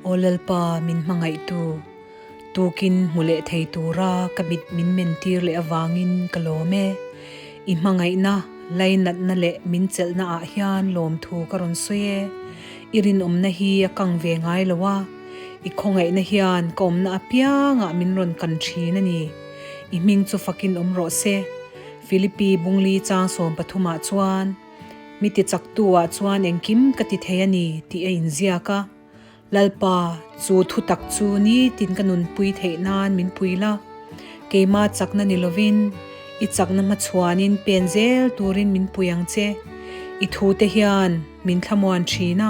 Aw Lalpa min hmangaihtu, tukin hmu leh thei tura ka mit min mentir leh avangin ka lawm e. I hmangaihna, lainatna leh min chelhna ah hian lawmthu ka rawn sawi e. I rinawmna hi a kang ve ngai lo a, i khawngaihna hian ka awmna apiangah min rawn kan thin a ni. I hming chu fakin awm rawh se. Philippi Bungli chang 13 ah chuan, Mi ti chaktu ah chuan engkim ka ti thei a ni tih a inziak a. Lalpa, chu thutak chu nitin ka nunpui theih nan min pui la. Keima chakna ni lovin, i chakna hmachhuanin pen zel turin min pui ang che. I thute hian min thlamuan thin a,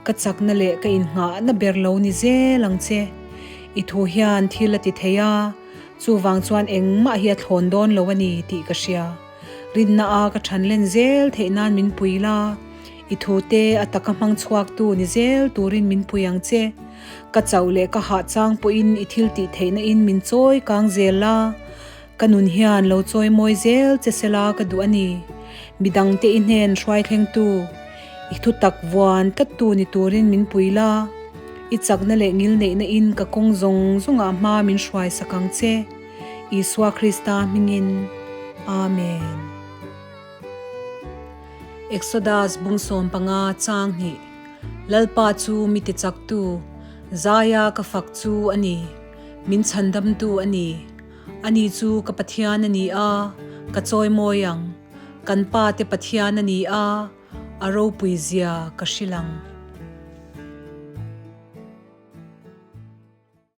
ka chakna leh ka innghahna ber lo ni zel ang che. I thu hian thil a ti thei a, chuvang chuan engmah hi a thlawn dawn lo a ni tih ka hria. Rinna a ka than len zel theih nan min pui la, i thute a taka hmang chhuaktu ni zel turin min pui ang che. Ka chauh leh ka hah chang pawhin i thil tih theihna in min chawi kang zel la, ka nun hian lo chawi mawi zel che sela ka duh a ni. Midangte i hnen hruai thlengtu, i thutak vuan tlattu ni turin min pui la, i chakna leh ngilneihna in ka kawng zawng zawngah hma min hruai sak ang che. Isua Krista hmingin, Amen. Exodus bung 15 chang hnih Lalpa chu mi tichaktu, zaia ka fak chu a ni, min chhandamtu a ni. Ani chu ka Pathian a ni a, ka chawimawi ang. Kan Pa te Pathian a ni a, a ropui zia ka hrilh ang.